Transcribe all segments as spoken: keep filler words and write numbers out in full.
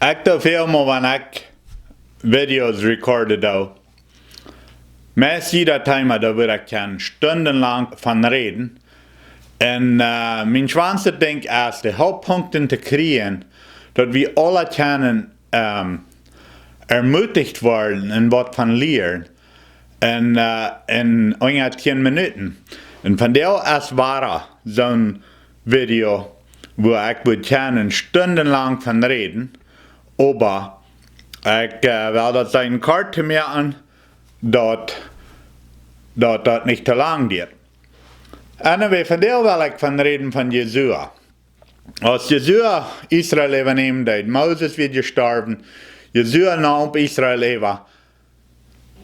Ekj doo väl mol, wan ekj Videos recorden doo, meist jiedet Thema, doa wudd ekj kjennen stundenlang von räden. Un äh, mien schwoastet Dinkj es, de Hauptpunkten to kjrieen, daut wie aula kjennen ähm, ermutigt woaren un waut von lieren en, äh, en onjefäa tieen Minuten. Un vondoag es wada soon Video, wua ekj wudd kjennen stundenlang von räden, oba ekj äh, well daut sennen kort to moaken, daut daut daut nich too lang diat. Anyway, vondoag well ekj von räden von Josua. Aus Josua Israel äwanämen deed, Moses wia jestorwen, Josua neem Israel äwa,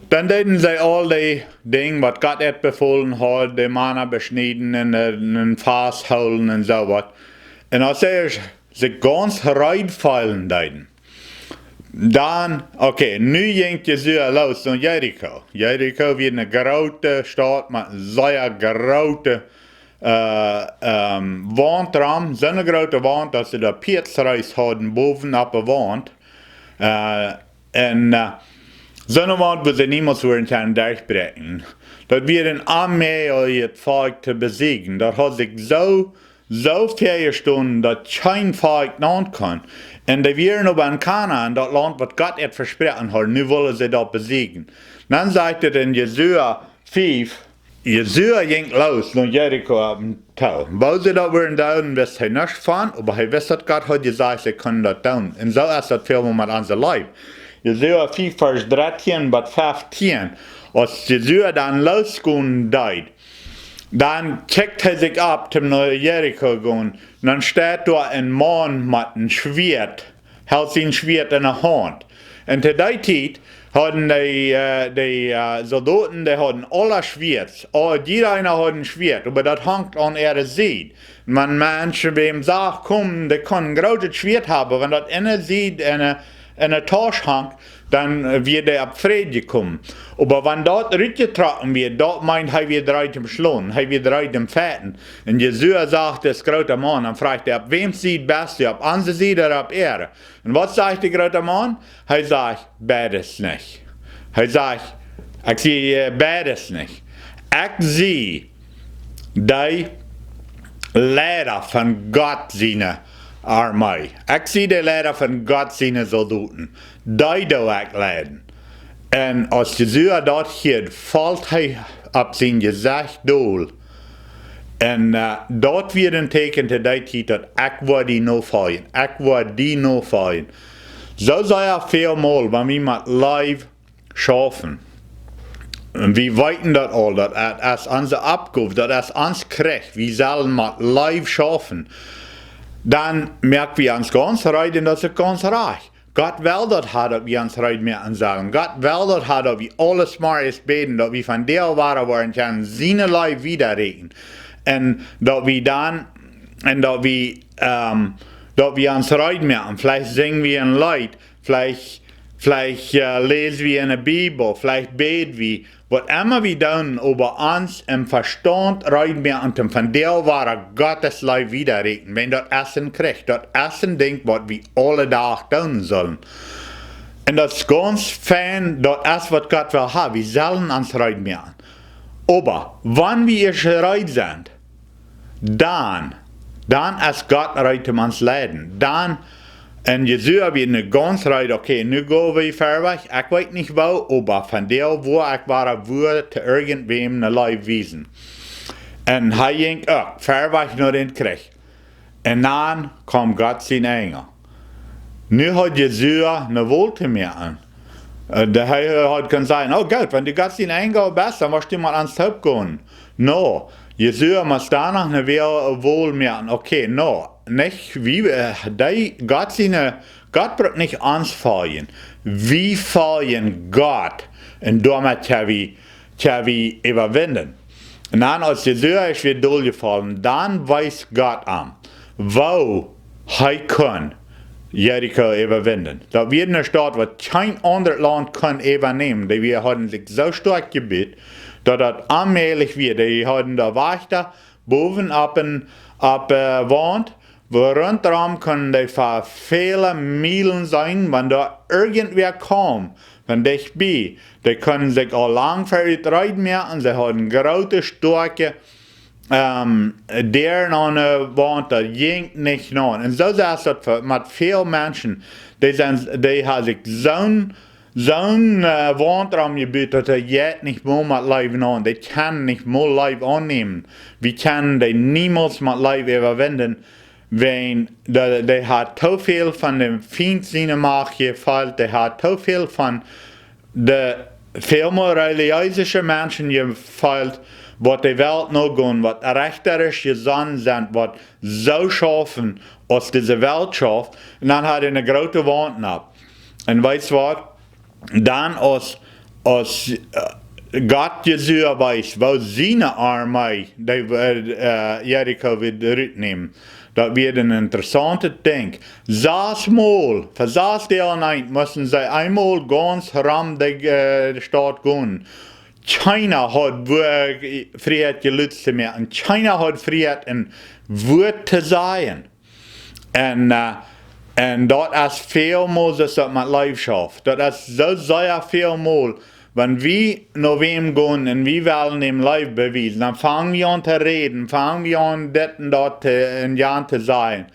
dan deeden see aul dee Dinja, waut Gott an befolen haud, de Mana beschnieden un, un, un fasthoolen un soo waut. Un aus see sikj gaunz reed feelen deeden, dan, okay, nu jinkj Josua loos no Jericho. Jericho wia eene groote Staut met sea groote äh, ähm, Waunt rom, soone groote Waunt, daut see de Pietzreis hauden bowen opp de Waunt. Äh, un äh, soone Waunt, wua see niemols wudden kjennen derchbräakjen. Daut wia een onmäajlichet Volkj to besieekjen. Daut haud sikj soo, soo väl jestonen, daut kjeen Volkj naun kunn. Un dee wieren oba en Kanaan, daut Launt, waut Gott an vesproaken haud. Nu wullen see daut besieekjen. Dan sajcht et en Josua fief, Josua jinkj loos no Jericho opp en Too. Woo see daut wudden doonen, wist hee nuscht von, oba hee wist, daut Gott haud jesajcht, see kunnen daut doonen. Un soo es daut väl mol met onse Läwen. Josua fief, Varsch dartieen bat feftieen. Aus Josua dan loosgonen deed, dan kjikjt hee sikj om, toom no Jericho gonen. Dan steit doa een Maun met een Schwieet, helt sien Schwieet en de Haunt. Un to dee Tiet hauden dee, äh, dee äh, Soldoten, dee hauden aula Schwieet. Aul, jieda eena haud een Schwieet, oba daut hunk aun äare Sied. Wan Menschen wäm sach komen, dee kunnen een grootet Schwieet haben, wan daut enne Sied en de, en de Tausch hunk, dan äh, wia dee opp Fräd jekomen. Oba wan daut rutjetrocken wia, daut meent, hee wia reed toom schlonen, hee wia reed toom fighten. Un Josua sach dis groota Maun, dan fruach hee: "Opp wäms Sied best du? Opp onse Sied ooda opp äare?" Un waut sajcht de groota Maun? Hee sajcht: "Beides nich." Hee sajcht: "Ekj sie äh, beides nich. Ekj sie de Leida von Gott siene Armee. Ekj sie de Leida von Gott siene Soldoten. Dee doo ekj leiden." Un aus Josua daut hieed, foll hee opp sien Jesecht dol. Un äh, daut wia een Tieekjen to dee Tiet, daut: "Ekj woa die nofoljen, ekj woa die nofoljen." Soo sea väl mol, wan wie met Leew schaufen, un wie weeten daut aul, daut et es onse Oppgow, daut es ons Kjrich, wie sellen met Leew schaufen, dan moak wie ons gaunz reed, un daut es gaunz rajcht. Gott well daut ha, daut wie ons reed moaken sellen. Gott well daut ha, daut wie aules Morjes bäden, daut wie von dee woaren, woaren kjennen siene Leew wiedaräkjen. Un daut wie dan, un daut wie, ähm, daut wie ons reed moaken. Veleicht sinj wie een Leet, veleicht, veleicht äh, läs wie enne Bibel, veleicht bäd wie, waut emma wie doonen, oba ons em Vestaunt reed moaken, toom von dee woaren Gott siene Leew wiedaräkjen. Wan daut es een Kjrich, daut es een Dinkj, waut wie aule Doag doonen sellen. Un daut es gaunz fein, daut es, waut Gott well ha. Wie sellen ons reed moaken. Oba wan wie ieescht reed sent, dan, dan es Gott reed toom ons leiden. Dan, un Josua wia nu gaunz reed: "Okay, nu go wie verwoats. Ekj weet nich woo, oba von dee woa ekj woaren, woa to irjentwäm ne Leew wiesen." Un hee jinkj uk verwoats no dän Kjrich. Un dan kjeem Gott sien Enjel. Nu haud Josua ne Wol to moaken. Äh, dee, hee haud kunt sajen: "Oh Gott, wan du Gott sien Enjel best, dan woascht du met ons toop gonen." No, Josua must dan noch ne Wel-, Wol moaken. Okay, no, nich, wie, äh, dee, Gott siene, Gott brukt nich ons foljen. Wie foljen Gott. Un doamet kjenn wie, kjenn wie äwawinden. Un dan, aus Josua es wada doljefollen, dan wees Gott am, woo hee kunn Jericho äwawinden. Daut wia eene Staut, waut kjeen aundret Launt kunn äwanämen. Dee wia, hauden sikj soo stoakj jebut, daut daut onmäajlich wia. Dee hauden doa Wajchta bowen opp een, opp, äh, Waunt, Wua rundrom kunnen dee fa väle Mielen seenen, wan doa irjentwäa kaum von dicht bie. Dee kunnen sikj aul lang ver utreed moaken, see hauden groote, stoakje, ähm, Däaren aun de Waunt, daut jinkj nich naun. Un soo es daut fa, met väl Menschen. Dee sent, dee haben sikj soon, soon, äh, Waunt rom jebut, daut dee jeit nich mea met Leew aun. Dee kjennen nich mea Leew aunnämen. Wie kjennen dee niemols met Leew äwawinjen. Wan dee, dee haben too väl von däm Fient siene Macht jefeelt, dee haben too väl von de väl mea relijeese Menschen jefeelt, waut de Welt nogonen, waut rechterisch jesonnen sent, waut soo schaufen aus dise Welt schauft, un dan haben dee eene groote Waunt opp. Un weetst waut? Dan aus, aus, äh, Gott Josua wees, woo siene Armee dee, äh, äh, Jericho wudd rutnämen. Daut wia een interessauntet Dinkj. Sas Mol, fa sas Doag un Nacht musten see eemol gaunz rom de, äh, Staut gonen. Kjeena haud Wua-, Frieheit jeluft to moaken. Kjeena haud Frieheit een Wuat to sajen. Un, äh, un daut es väl mol soo aus daut met Leew schauft. Daut es soo sea väl mol, wan wie no wäm gonen un wie wellen däm Leew bewiesen, dan fangen wie aun to räden, fangen wie aun dit un daut to, un jan to sajen.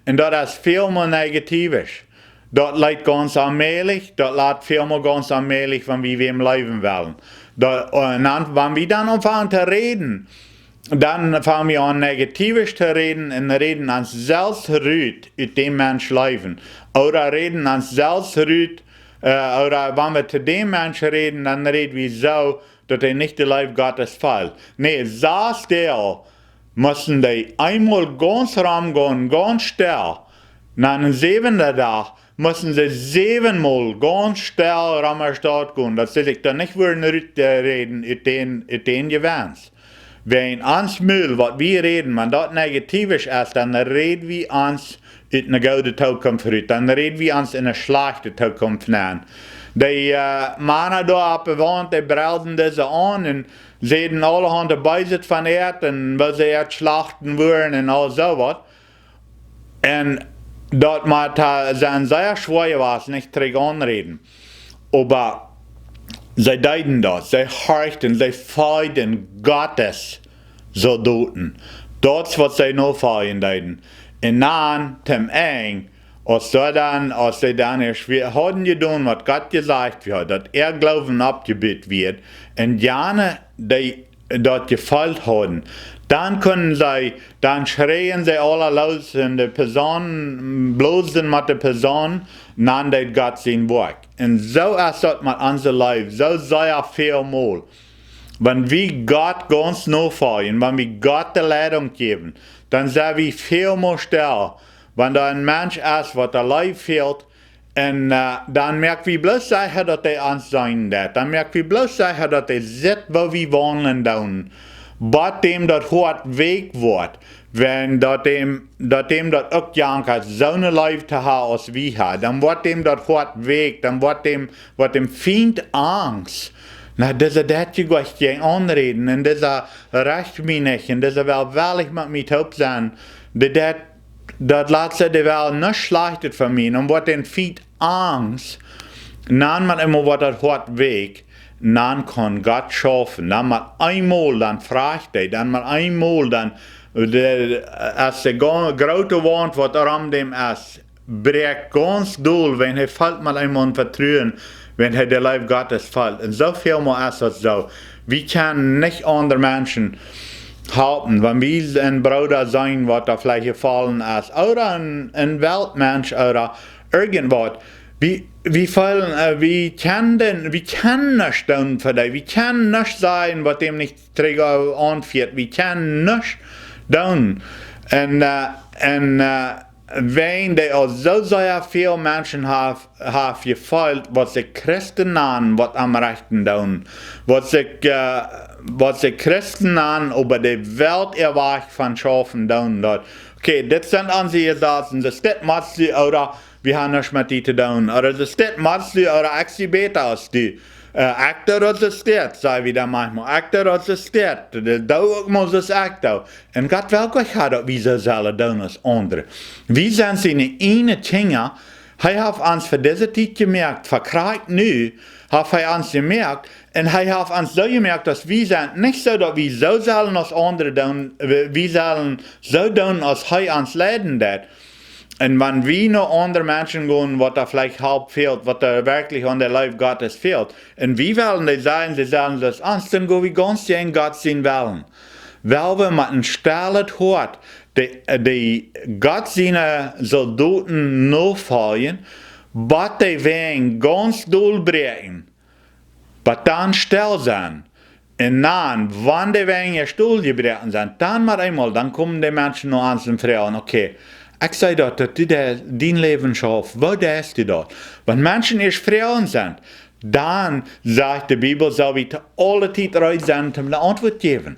Un daut es väl mol negativisch. Daut lat gaunz aunmäajlich, daut lat väl mol gaunz aunmäajlich, wan wie wäm leewen wellen. Daut, un dan, wan wie dan aunfangen to räden, dan fangen wie aun negativisch to räden un räden ons selfst rut ut däm Mensch Leewen. Ooda räden ons selfst rut, äh, ooda wan wie to däm Mensch räden, dan räd wie soo, daut hee nich de Leew Gottes feelt. Nä, sas Doag musten dee eemol gaunz rom gonen, gaunz stell. Un aum säwenden Dach musten see säwen Mol gaunz stell rom de Staut gonen, daut see sikj dan nich wudden rut, äh, räden ut dän, ut dän Jewenns. Wan ons Mul, waut wie räden, wan daut negativisch es, dan räd wie ons ut eene goode Tookunft rut. Dan räd wie ons en eene schlajchte Tookunft nenn. Dee, äh, Mana doa oppe Waunt, dee brellden dise aun un säden aulahaunt Beeset von an un woo see an schlachten wudden un aul soo waut. Un daut mott, äh, sennen sea schwoa jewast, nich trigj aunräden. Oba see deeden daut, see horchten, see folden Gottes Soldoten. Daut es waut see nofoljen deeden. Un dan, tom Enj, aus see dan, aus see dan ieescht wie-, hauden jedonen, waut Gott jesajcht wia, daut äa Gloowen oppjebut wort, un jane, dee daut jefeelt hauden, dan kunnen see, dan schreien see aula loos un de Posaun, bloosden met de Posaun, dan deed Gott sien Woakj. Un soo es daut met onse Leew, soo sea väl Mol. Wan wie Gott gaunz nofoljen, wan wie Gott de Leidunk jäwen, dan sent wie väl mea stell. Wan doa een Mensch es, waut de Leew fält, un, äh, dan moak wie bloos secha, daut hee ons seenen deit. Dan moak wie bloos secha, daut hee sitt, woo wie waundlen doonen. Bat däm daut Hoat weakj woat. Wan daut däm, daut däm daut uk jankat, soone Leew to haben aus wie haben, dan woat däm daut Hoat weakj, dan woat däm, woat däm Fient angst. Na, dise deit je goanich jäajen aunräden, un dise recht mie nich, un dise well wellich met mie toop sennen. Dee deit, daut lat see, dee well nuscht Schlajchtet von mie, dan woat däm Fient angst. Dan met eemol woat daut Hoat weakj, dan kaun Gott schaufen. Dan met eemol, dan frajcht hee, dan met eemol, dan, de, aus de gro-, groote Waunt, waut rom däm es, bräakjt gaunz dol, wan hee feelt met eemol een Vetruen, wan hee de Leew Gottes feelt. Un soo väl mol es daut soo. Wie kjennen nich aundre Menschen halpen, wan wie een Brooda seenen, waut doa veleicht jefollen es, ooda een, een Weltmensch, ooda irjentwaut. Wie, wie feelen, äh, wie kjennen, wie kjennen nuscht doonen fa dee, wie kjennen nuscht sajen, waut däm nich trigj aunfieet, wie kjennen nuscht doonen. Un, äh, un, äh, wan dee aul soo sea väl Menschen haft, haft jefeelt, waut sikj Christen nanen, waut aum Rechten doonen, waut sikj, äh, waut sikj Christen nanen, oba de Welt äa Wajch von schaufen doonen doa. Okay, dit sent onse Jesazen, dit motst du, ooda wie haben nuscht met die to doonen. Ooda dit motst du, ooda ekj sie bäta aus du. Ekj doo daut soo steit, saj wie dan maunchmol. Ekj doo daut soo steit. Doo uk mau soo aus ekj doo. Un Gott well nich haben daut wie soo sellen doonen aus aundre. Wie sent siene ieejne Kjinja. Hee haft ons fa dise Tiet jemoakt, fa krakjt nu haft hee ons jemoakt. Un hee haft ons soo jemoakt, daut wie sent nich soo daut wie soo sellen aus aundre doonen. Wie sellen soo doonen aus hee ons leiden deit. Un wan wie no aundre Menschen gonen, waut doa veleicht Help fält, waut doa werkjlich aun de Leew Gottes fält, un wie wellen dee sajen, see sellen soo aus ons, dan go wie gaunz jäajen Gott sien Wellen. Well wie met een stellet Hoat de, de Gott siene Soldoten nofoljen, bat dee Wenj gaunz dol bräakjen, bat dan stell sennen. Un dan, wan de Wenj stoljebroaken sent, dan met eemol, dan komen de Menschen no ons un froagen: Okay, ekj see daut, daut du dien Läwen schaufst, woo deist du daut? Wan Menschen ieescht froagen sent, dan, sajcht de Bibel, sell wie to aule Tiet reed sennen toom de Auntwuat jäwen.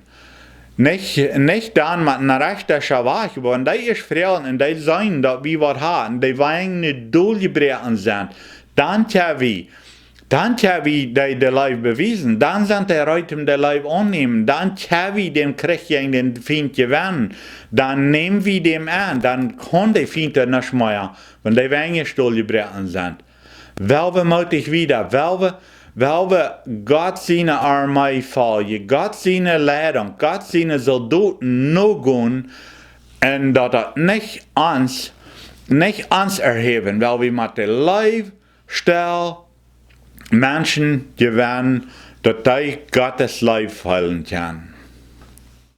Nich, nich dan met een rajchta Wajch, oba wan dee ieescht froagen un dee seenen daut wie waut haben, de Wenj nu doljebroaken sent, dan kjenn wie dan kjenn wie dee de Leew bewiesen, dan sent dee reed toom de Leew aunnämen, dan kjenn wie dän Kjrich jäajen dän Fient jewennen, dan näm wie dän aun, dan kaun de Fient nuscht mea, wan de Wenj stoljebroaken sent. Well wie mootich wieda, well wie, well wie Gott siene Armee foljen, Gott siene Leidunk, Gott siene Soldoten nogonen, un daut daut nich ons, nich ons erhäwen, well wie met de Leew stell Menschen jewennen, daut dee Gottes Leew feelen kjennen.